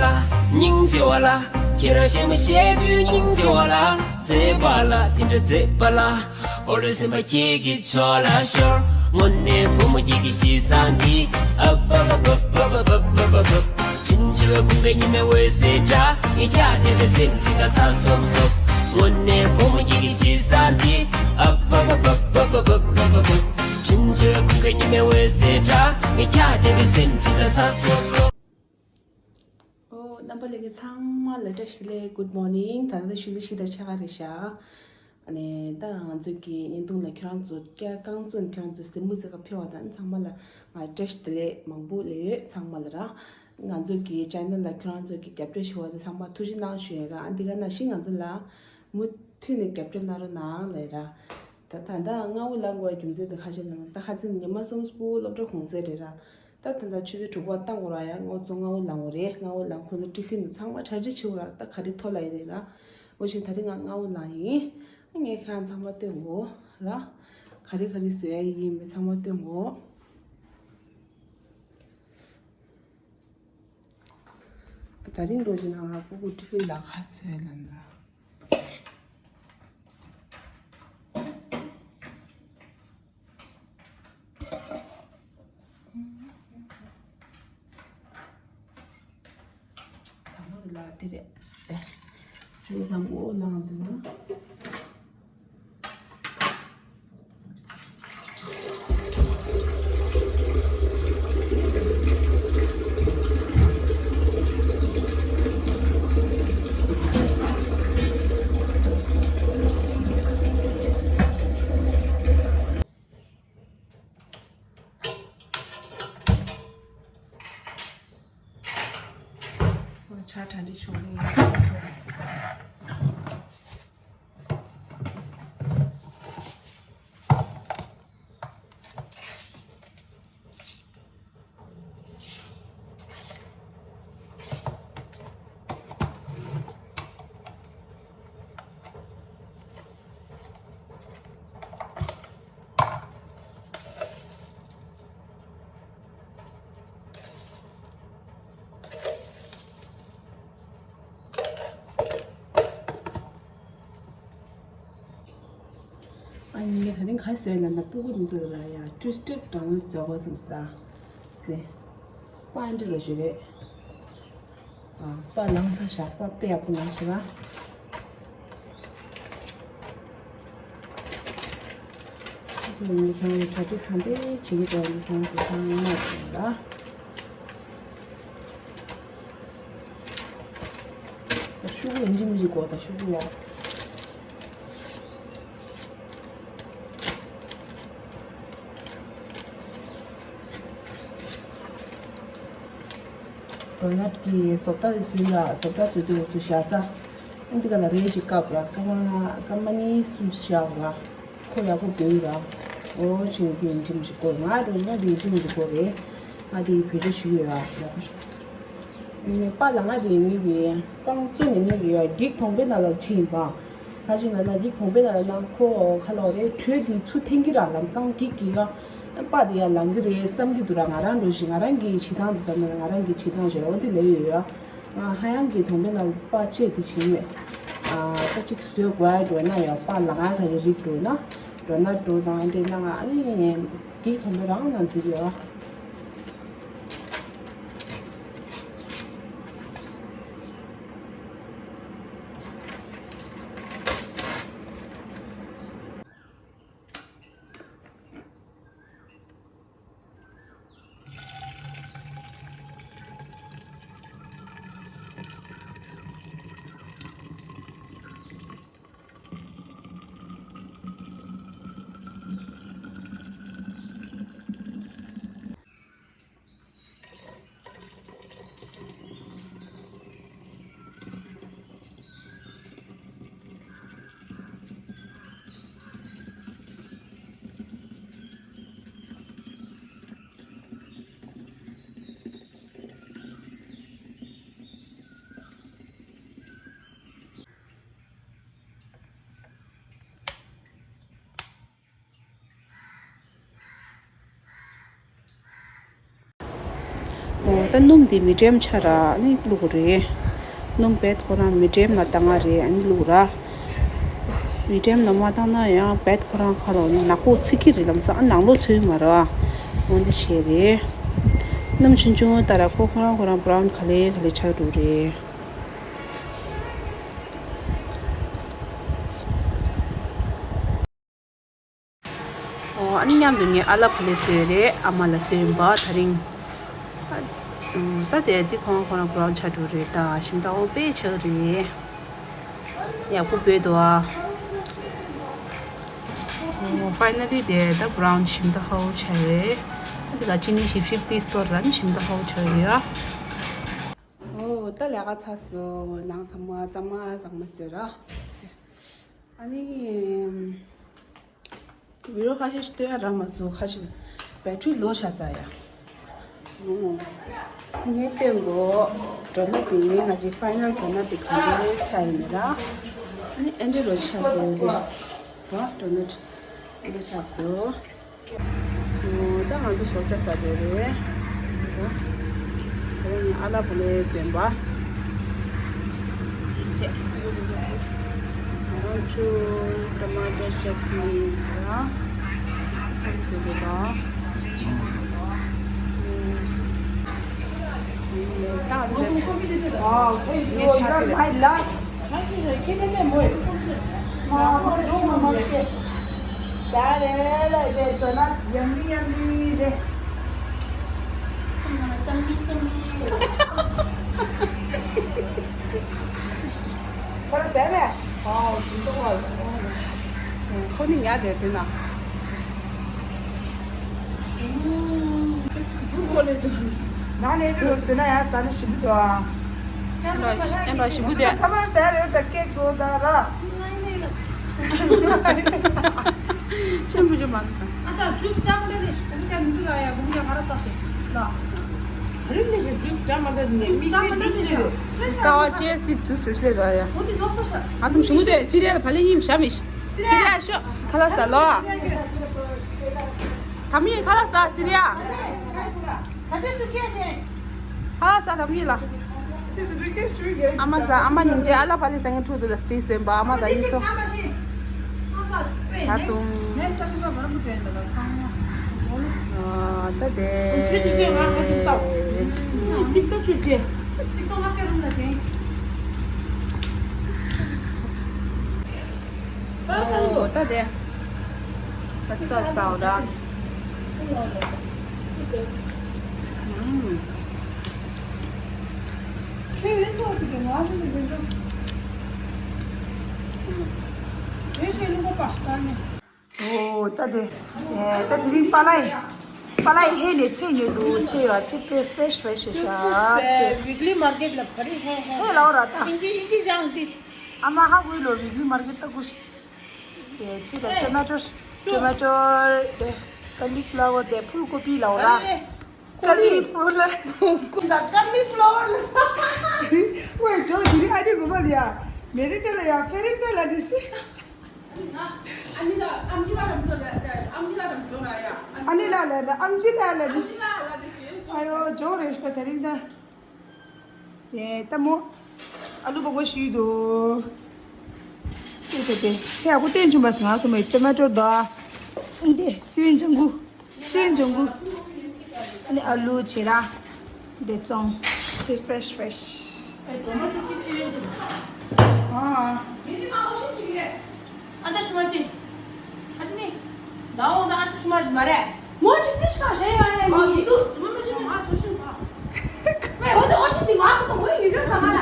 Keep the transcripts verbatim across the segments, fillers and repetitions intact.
ལ། སྙིང་རྗེ་བ་ལ། ཁྱེད་རང་གཞས་མ་བཤད་དུས་སྙིང་རྗེ་བ་ལ། མཛེས་པ་ལ་དེ་འདྲ་མཛེས་པ་ལ། ཨོ་ལོ་སེམས་པ་ཁྱེད་ཀྱི་ཕྱོགས་ལ་ཤོར། དངོས་གནས་བུ་མོ་ཁྱེད་ཀྱི་གཤིས་བཟང་འདི། ཨ་པ་པ་པ། བྲིན་ཆུ་བའི་ཁུག་པའི་ཉི་མའི་འོད་ཟེར་འདྲ། ངས་ཁྱེད་བལྟས་པའི་སེམས་ཅིག་ལ་ཚ་སོབ་སོབ། དངོས་གནས་བུ་མོ་ཁྱེད་ཀྱི་གཤིས་བཟང་འདི། ཨ་པ་པ་པ། བྲིན་ཆུ་བའི་ཁུག་པའི་ཉི་མའི་འོད་ཟེར་འདྲ། ངས་ཁྱེད་བལྟས་པའི་སེམས་ཅིག་ལ་ཚ་སོབ་སོབ། ཨོ། རྣམ་པ་ལྷན་རྒྱས་ཚང་མ་ལ་བཀྲ་ཤིས་བདེ་ལེགས། Good morning། ད་ལྟ་ཆུ་ཚོད་བཞི་དང་ཕྱེད་ཀ་རེད་ཤག་ཨ་ནི་ད་ང་ཚོ་གི་བརྙན་ཐུང་ལ་ཁྱེད་རང་ཚོ་བསྐྱར་རྐང་བཙུགས་ནས་ཁྱེད་རང་ཚོ་གཟིགས་མོ་གཟིགས་ག་ཕེབས་པ་དང་ཚང་མ་ལ་ང་བཀྲ་ཤིས་བདེ་ལེགས་མང་པོ་སླེབས་ཡོད། ཚང་མ་ལ་ར། ང་ཚོ་གི་channel་ལ་ཁྱེད་རང་ཚོ་གི་རྒྱབ་སྐྱོར་ཞུ་བ་དེ་ཚང་མ་ཐུགས་རྗེ་གནང་ཞུ་ཡིན་ར། ཨ་འདི་ག་ནང་བཞིན་ང་ཚོ་ལ་མུ་མཐུད་ནས་རྒྱབ་སྐྱོར་གནང་རོགས་གནང་ལབ་ཡ་ར། ད་ད་ལྟ་སྔ་པོ་ལངས་དགོས་རྒྱུ་མཚན་དེ་ཁ་ཤས་ལ་ད་ཁ་སང་ཉི་མ་གསུམ་པོ་སློབ་གྲྭ་གུང་སེང་རེད་ར། ད་ད་ལྟ་ཆུ་ཚོད་དྲུག་པ་བཏང་དགོས་ར། ཡ་ང་ཚོ་སྔ་པོ་ལངས་དགོས་རེད། སྔ་པོ་ལངས་ཁོ་ཚོ་ཏི་ཕིན་དུ་ཚང་མ་གྲ་སྒྲིག་བྱེད་དགོས་ར། ད་ག་རེ་ཐོག་ལ་ཡིན་རེད་ར། འོ་བྱས་ད་རེས་ང་སྔ་པོ་ལངས་ཡིན། ངས་ཁྱེད་རང་ཚང་མ་སྟོན་དགོས་ར། ག་རེ་ག་རེ་བཟོ་ཡ་ཡིན་མིན་ཚང་མ་སྟོན་དགོས། ད་རིང་འགྲོ་རྒྱུ་ན་ང་སྤུ་གུ་ཏི་ཕིན་ལ་ཁ་བཟོས་ལ་འདྲ། དང་པོ་དེ་ལ་དེ་རེད། ཨེ། ཆུ་དང་པོ་ལངས་དེ་ལ། ཆ་གྲ་སྒྲིག་བྱུང་ནས། ཨ་ནི་ད་རིང་ག་ཟེར་ན་ན་སྤུ་གུ་འདི་ཚོ་ལ་ཡ་ཊུ་སི་ཊེ་དང་ཟེར་བ་བསམ་ས། ནས། པ་འདི་རུ་ཞིག་རེད། ཨ། པ་ལངས་ས་བཞག་པ་དཔེ་ཡག་པོ་ལངས་ཤག་ར། ཨ་ནི་ཁྱེད་རང་གྲ་སྒྲིག་གང་འདྲ་བྱེད་ཀྱི་འདུག་ཨ་ནི་ཁྱེད་རང་ཚོ་ཚང་མ་ལ། ཤོག་གུ་ཡིན་གཅིག་མིན་གཅིག་དགོས་ད། ཤོག་གུ་ཡ། ཌོ་ནཊ་གི་བཟོ་ལྟ་དེ་ཟིན་ལ། བཟོ་ལྟ་བཟོ་དུས་ཚོ་བཞག་ས། ཨ་འདི་ག་ལ་རེ་ཞིག་བཀབ་ར། སྐར་མ་སྐར་མ་གཉིས་གསུམ་བཞག་ར། ཁོ་ཡག་པོ་འབུས་ར། ཨོ་ཆེ་དེ་ཡིན་གཅིག་མིན་གཅིག་དགོས། ང་འགྲོ་ན་དེ་ཡིན་གཅིག་མིན་གཅིག་དགོས་རེད། ང་དེ་བེད་སྤྱོད་ཞུ་ཡོད་ཨ། ཡག་པོ་ཞུ། ནས་པཱ་ལགས་ང་དེ་ངེད་ཀྱི་རྐང་བཙུགས་ནས་ངེད་ཀྱི་འགྱིག་དོང་པའི་ནང་ལ་ཕྱིན་པ། ཁ་ཅིག་ལ་ན་འགྱིག་དོང་པའི་ནང་ལ་ན་ཁོ་ཁ་ལོ་རེ་དྲོད་དེ་ཚུར་འཐེན་གྱི་ར། ལམ་སང་འགྱིག་གི་ཡ། པཱ་དེ་ཡ་ལང་གི་རེད་བསམ་གྱི་འདུག་ར། ང་རང་འགྲོ་བཞིན་ང་རང་གི་བྱེད་སྟངས་དེ་ལྟར་ན་ང་རང་གི་བྱེད་སྟངས་བྱེད་འོ་དེ་ལས་ཡོད་ཡ། ང་ཧ་ཡང་གི་དོང་པའི་ནང་ལ་པཱ་ཅེ་དེ་བྱིན་མེད། ཨ་ད་ཅིག་བཟོས་དགོས་ཡ་འགྲོ་ན་ཡ། པཱ་ལགས་ང་ས་རེ་རིག་འགྲོ་ན་འགྲོ་ན་འགྲོ་དང་འདྲེ་ན་ང་ཨ་ནི་འགྱིག་དོང་པའི་རང་ན་འཛུལ་ཡོད། ད་སྣུམ་འདི་མི་ཌི་ཡམ་ཆགས་ར་ཨ་ནི་བླུགས་རེད། སྣུམ་བེད་ཁོ་རང་མི་ཌི་ཡམ་ལ་བཏང་ང་རེད། ཨ་ནི་བླུགས་ར། མི་ཌི་ཡམ་ལ་མ་བཏང་ན་ཡང་བེད་ཁོ་རང་ཁ་ལོ་ནག་པོ་ཚིག་གི་རེད་ལམ་སང་ཨ་ནང་ལོགས་ཚོས་མ་ར། འོ་འདི་བྱས་རེད། སྣུམ་ཆུང་ཆུང་ལྟར་ཁོ་ཁོ་རང་ཁོ་རང་བྷ་རའུན་ག་ལེ་ག་ལེ་ཆགས་འགྲོ་རེད། ཨོ། ཨ་ནི་མཉམ་དུ་ངས་ཨ་ལ་བ་ལེ་བཟོས་རེད། ཨ་མ་ལ་བཟོས་ཡིན་པ་དེ་རིང་། ཨ། ད་དེ་འདི་ཁོང་ཁོ་རང་བྷ་རའུན་ཆགས་འགྲོ་རེད། ད་ཞིམ་ཐག་པོ་དཔེ་ཆགས་རེད། ཡག་པོ་འབོད་འདུག་ཨ། ཨོ། ཕའི་ན་ལི་དེ་ད་བྷ་རའུན་ཞིམ་ཐག་པོ་ཆགས་རེད། ཨ་འདི་ལ་ཅི་ནི་ཞིབ་ཞིབ་ཏིས་སྟོར་ར་ནི་ཞིམ་ཐག་པོ་ཆགས་ཡོད་ཨ། ཨོ། ད་ལས་ཀ་ཚར་སོང་། ནང་ཚང་མ་གཙང་མ་གཙང་མ་བཟོས་ར། ཨ་ནི། བི་ཌི་ཡོ་ཁ་ཤས་ཤིག་སྟོན་ཡ་རག་མ་སོང་། ཁ་ཤས་བེ་ཊི་རི་ལོ་ཆགས་ཚར་ཡ། ཨོ། ངས་སྟོན་གོ། ཌོ་ནཊ་དེ་ངས་ང་ཚོའི་ཕའི་ནལ་ཌོ་ནཊ་དེ་གང་འདྲ་ཆགས་ཡིན་ན་ར། ཨ་ནི་ཨེ་འདྲ་རོ་ཆགས་སོང་གི། ར་ཌོ་ནཊ་ཨེ་འདྲ་ཆགས་སོང་། ཨོ། ད་ང་ཚོ་ཞོགས་ཇ་ཟ་འགྲོ་རེད། ཨོ། དེ་རིང་ཨ་ལ་བ་ལེ་ཟེར་བ། ཆེ། ང་ཚོ་ཊོ་མ་ཊོ་ཅཊ་ནི་ར། ཨ་ནི་དེ་རེད་པ། ད་ང་ཚོ་དེ། ངས་ཆ་དེ་རེད། ཁོ་ནི་ཉལ་བསྡད་དེ་ན། ན་ནས་དེ་ལོ་ཟེར་ན་ཡང་ཟ་ན་ཞིམ་པོ་འདུག་ཨ། ཨེ་འདྲ་ཞིམ་པོ་དེ། ཁ་མར་ཟ་རེད་ད་སྐད་གོ་ད་ར། ཆེན་པོ་ཅིག་མ་ཨ་ཅག་ཇུས་ཅག་མ་རེད། གོང་ཀྱང་མི་འདུག་ལ་ཡ། གོང་ཀྱང་ང་ར་ས་ཞིག་ལ། ག་རེ་ལས་ཞིག་ཇུས་ཅག་མ་རེད། ནས་མི་ཅག་མ་རེད་ལས་ཞིག་ཀ་བ་ཅེ་སི་ཇུས་ཇུས་ལས་ད་ཡ། འོ་དེ་ནོག་ས་ཤ། ཨ་ཙམ་ཞུ་དེ་སི་རེད། ཕ་ལེ་ཉིམ་ཤ་མི་ཤ། སི་རེད་ཤོ་ཁ་ལ་ས་ལོ། ད་མི་ཁ་ལ་ས་སི་རེད། ད་དེ་སུ་སྐད་ཆེ། ཧ་ས་དམ་ཡིན་ལ། ཨ་མ་ཟ། ཨ་མ་ཉིན་རེ་ཨ་ལ་ཕ་ལི་ཟ་ངན་ཁྲུ་དུ་ལ་སྟེ་སེམས་པ་ཨ་མ་ཟ་ཡིན་སོ། ཆ་ཏུང་། ཨ་ད་དེ། ཨོ་ད་དེ། ད་ཚོ་ཚའོ་ར། ཨུམ། ཁྱོད་ཡོད་ཚོད་ཀྱི་ང་ཚོ་ནི་མི་འགྲོ། ཨུམ། ཁྱོད་ཤེས་ལུགས་པ་ད་ནི། ཨོ་ད་དེ། ཨེ་ད་དེ་རིང་པཱ་ལགས། པཱ་ལགས་ཧེ་ནས་ཚལ་ཉོས་འདུག་ཚལ་ཡོད། ཚལ་དཔེ་ཕེ་རེ་ཤི་ཕེ་རེ་ཤི་ཤ་ཚལ། ཝིག་ལི་མར་ཀེཊ་ལ་ག་རེ་ཧེ་ཧེ། ཧེ་ལའོ་ར་ད། ཨིན་ཇི་ཨིན་ཇི་ཅང་ཏིས། ཨ་མ་ཧ་གོ་ལོ། ཝིག་ལི་མར་ཀེཊ་ད་གུ་ཤི། དེ་ཚལ་དང་ཊོ་མ་ཊོ། ཊོ་མ་ཊོ། དེ་ཀ་ལི་ཕ་ལ་ཝར། དེ་ཕུལ་ཀོ་པི་ལའོ་ར། ཀ་ལི་ཕ་ལ་ཝར། ཀ་ལི་ཕ་ལ་ཝར་ལ། ཝེ་ཇོ་དེ་རིང་ཨ་ནི་རུ་མ་ལ་ཡ། མེ་རི་ཏ་ལ་ཡ། ཕེ་རི་ཏ་ལ་དེ་ཤི། ཨ་ནི་ལ་ཨམ་ཆི་ལ་རམ་ལ་ཨམ་ཆི་ལ་རམ་ཇོ་ན་ཡ། ཨ་ནི་ལ་ལ་ལ་ཨམ་ཆི་ལ་ལ་དེ་ཤི། ཨ་ཡོ་ཇོ་རེ་ཤི་ད་དེ་རིང་ད། དེ་ལྟ་མོ། ཨ་ལུ་སྦོམ་པོ་ཞིག་འདུག་དེ་དེ་དེ་ཚལ་ཡག་པོ་བསྟན་བྱུང་བ་སོང་། ང་སོ་མའི་ཊོ་མ་ཊོ་དང་། འདི་སུན་ཅང་གུ། སུན་ཅང་གུ། ཨ་ནི་ཨ་ལུ་བྱེ་ར། འདི་བཙོང་། དེ་ཕེ་རེ་ཤི་ཕེ་རེ་ཤི། ཨ། ཨ་ད་ཤུ་མ་ཅི། ཨ་ནི། ད་འོ་ད་ཨ་ད་ཤུ་མ་ཅི་མ་རེད། ངོ་ཅི་ཕི་ཤ་ཞེ་ཡ་ཡ་ཨ་མི་འདུག་ཚུ་མ་མ་ཤེས་ང་ཐོ་ཤིན་པ། ཨོ་ད་ཨོ་ཤི་འདི་ང་ཚོ་ངོ་ཡི་ཡོད་ད་ང་ལ།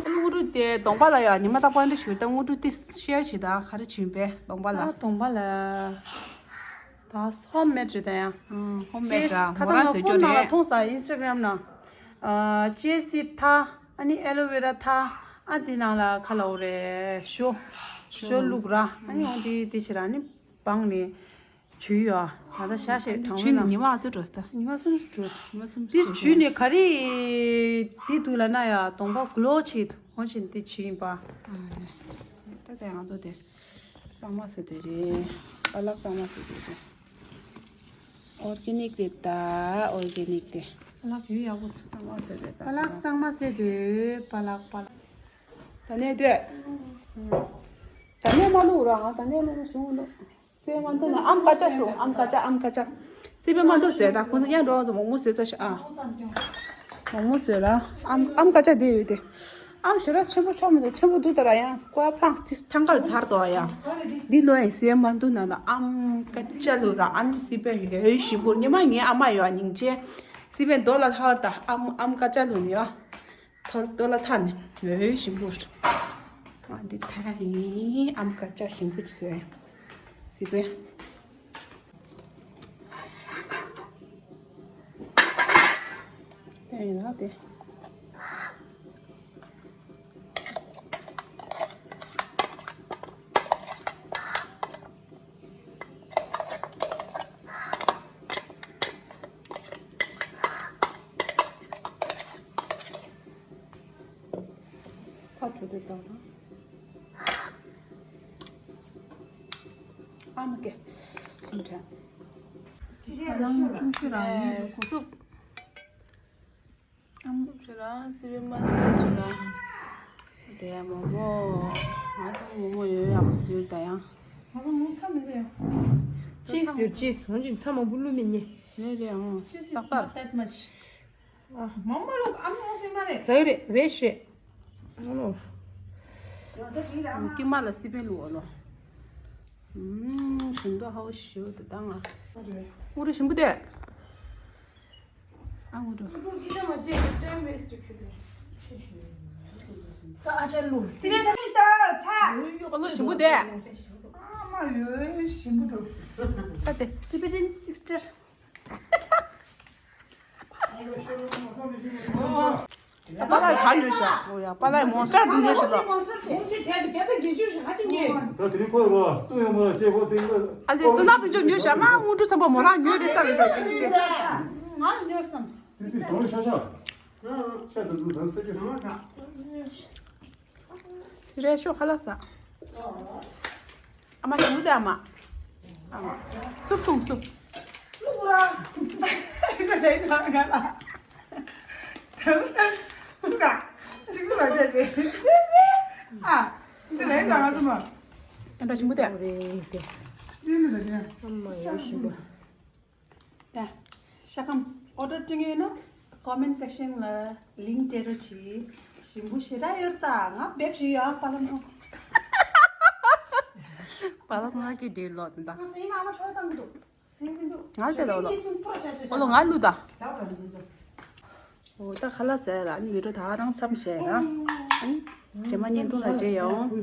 དངོས་གྲུབ་དེ་གདོང་པ་ལ་ཡ་ཉི་མ་རྟག་པར་འདི་ཞུ་ད་དངོས་གྲུབ་དེ་ཤེར་བྱེད་ད་ག་རེ་བྱིན་པས་གདོང་པ་ལ། ཨ་གདོང་པ་ལ། ད་ཧོམ་མེད་རེད་ད་ཡ། ཧོམ་མེད་ར་ཁ་མོ་རང་ཚང་བཟོས་ཁོ་རྒྱུ་ནང་ལ་རེད། མཐོང་ས་ཨིན་སི་ཊ་གྷ་རམ་ནང་། ཨ་ཅེ་སི་ཐ། ཨ་ནི་ཨེ་ལོ་ཝེ་ར་ཐ། ཨ་འདི་ནང་ལ་ཁ་ལ་འོ་རེད་ཞོ། ཞོ་བླུགས་ར། ཨ་ནི་འོ་འདི་འདི་ཞེ་ར་ནི་སྦངས་ནས་བྱུགས་ཡོད། ད་ལྟ་ཤ་ཤེད་གྲང་བྱུགས་ནས་ཉི་མ་ཨ་ཙི་འགྲོ་ས། ཉི་མ་གསུམ་འགྲོ། ཉི་མ་གསུམ་འདི་བྱུགས་ནས་ག་རེ་འདི་འདུག་ལ་ན་ཡ་གདོང་པ་གློ་བྱེད་འོ་བྱེད་འདི་བྱུགས་ཡིན་པ། ད་ལྟ་ང་ཚོ་དེ་གཙང་མ་ཟེར་དེ་རེད། ཨ་ལགས་གཙང་མ་ཟེར་དེ་རེད། ཨོར་གེ་ནིག་རེད་ད། ཨོར་གེ་ནིག་དེ། ལག་ཡོད་ཡག་པོ་འདུག་པ་ལག་གཙང་མ་བཟས་ཏེ་པ་ལག་པ་ལག་ད་ནས་སྡོད། ད་ནས་མ་བླུག་ར་ང་ད་ནས་བླུག་ན་བྱུང་འདུག་སི་པན་མ་འདུག་ན་ཨམ་ཀ་ཅ་ཤོག་ཨམ་ཀ་ཅ་ཨམ་ཀ་ཅ། སི་པན་མ་འདུག་ཟེར་ད་ཁོང་ཚོ་ཡང་འགྲོ་བ་ཚོ་མོག་མོག་བཟོས་ཚར་ཤག་ཨ། མོག་མོག་བཟོས་ར་ཨམ་ཨམ་ཀ་ཅ་དེ་ཡོད་དེ། ཨམ་ཞེ་དྲག་ཆེན་པོ་ཆགས་མི་འདུག་ཆེན་པོ་འདུག་ད་ར་ཡང་ཀོ་ཡ་ཕྲང་སི་ཐང་གལ་ཚར་དོ་ཡང་། འདི་ལོ་ཡང་སི་པན་མ་འདུག་ན་ན་ཨམ་ཀ་ཅ་བླུག་ར་ཨ་ནི་སི་པན་ཡོད་ཞིམ་པོ་ཉི་མ་ངའི་ཨ་མ་ཡོད་སྙིང་རྗེ། སི་པན་རྡོ་ལ་ཐར་ད་ཨམ་ཨམ་ཀ་ཅ་བླུག་ནི་ཡ། ཐོར་ཏོ་ལ་ཐ་ནི་འོས་ཞིམ་པོ། ཨ་འདི་ཐ་ཡིན་ཨམ་ཀ་ཅ་ཞིམ་པོ་བཟོས། སི་པན། དེ་ཡིན་ན་དེ། ཚ་དྲོད་དེ་དང་། ཨ་མ་ཀེ། ཞིམ་དྲན། སི་རེ་རང་ལ་ཅུང་ཤོས་རང་ཡོད་ལུགས་སུབ། ཨམ་ཅི་རང་སི་པན་མ་ཅི་རང་། དེ་ཡ་མོག་མོག་ང་ཚོ་མོག་མོག་ཡོད་ཡག་པོ་ཟོས་ད་ཡང་། ང་ཚོ་མོག་ཚ་མི་འདུག་ཡ། ཅིས་ཡོད་ཅིས་འོན་ཅིག་ཚ་མང་པོ་བླུགས་མི་ཉེ། རེད་རེད་ཨང་། ཅིས་ཏག་ཏག་that much། ཨ། མང་མ་བླུགས་ཨམ་མོག་སི་མ་རེད། ཟ་གི་རེད་བེ་ཤེ། ཨ་ལོ། ཡང་ད་ཞིག་རེད་ཨ་མ། ཀི་མ་ལ་སི་པན་བླུགས་ཨ་ལོ། ཨུམ་ཞིམ་པོ་ཧ་གོ་ཞིམ་པོ་དེ་ད་ང་། ཨུ་རུ་ཞིམ་པོ་དེ། ཨ་ངོ་འགྲོ། ཨ་ཅག་ལུ་སི་རེད་ད་མི་ཤ་ཚ། ཨ་ལོ་ཞིམ་པོ་དེ། ཨ་མ་ཡོད་ཞིམ་པོ་འདུག་ད་དེ་ཊི་བེ་ཊན་སིས་ཊར། ད་པ་ལགས་ག་ཉོས་ཤག་ཨོ་ཡ་པ་ལགས་མོན་སི་ཊར་འདི་ཉོས་ཤག་ལོ། ད་དེ་རིང་ཁོ་ལ་ལྟོས་ཡོང་མ་ལ་ཅེས་ཁོ་དེ་ལ། ཨ་ལས་བསོད་ནམས་དཔལ་འབྱོར་ཉོས་ཤག་མ་དངོས་གྲུབ་བསམ་པ་མོ་རང་ཉོས་རེད་ས་རེད་ས་རེད་ཅེས། ང་ཉོས་སམ། དེ་དེ་ཟོང་ཤ་ཤ། ཤ་དེ་ཚོ་ཟོང་ས་ཅི་ཟོང་ཤ། ཚི་རེ་ཤོ་ཁ་ལག་ཟ། ཨ་མ་ཞིམ་པོ་དེ་ཨ་མ། ཨ་མ། སུབ་འཐུང་སུབ། སུབ་ར། ཨི་ད་ལེ་ད་ང་ལ། དེ་ང་ཅིག་ལ་བྱས་ཏེ། ཨ། ཨི་ད་ལེ་ད་ང་སུ་མ། ཨ་འདྲ་ཞིམ་པོ་དེ། རེད་དེ། སུས་མི་ད་དེ། ཨ་མ་ཡོད་ཞིམ་པོ། ཡ། ཤ་སྐམ་ཨོ་ཌར་སྤྲད་ཡོད་ན་ཀོ་མེན་སེག་ཤན་ལ་ལིང་ཀ་སྤྲད་རོགས་གྱིས། ཞིམ་པོ་ཞེ་དྲག་ཡོད་ད། ང་འབེབས་ཤིག་ཡོད་ཨ་པ་ལ་མོ། པ་ལ་མོ་གི་འདྲེ་ལོ་ད། ང་སེམས་ཨ་མ་ཁྲོ་བཏང་གི་འདུག་སེམས་གི་འདུག་ང་དེ་ལ་ལོ། ཨོ་ལོ་ང་ལུ་ད། ཟ་བ་འདི་འདུག་ཨོ་ད་ཁ་ལག་ཟས་ལ་ནི་བི་ཌིའོ་ད་རང་མཚམས་བཞག་ན། ཨ་ནི་རྗེས་མ་བརྙན་ཐུང་ལ་མཇལ་ཡོང་།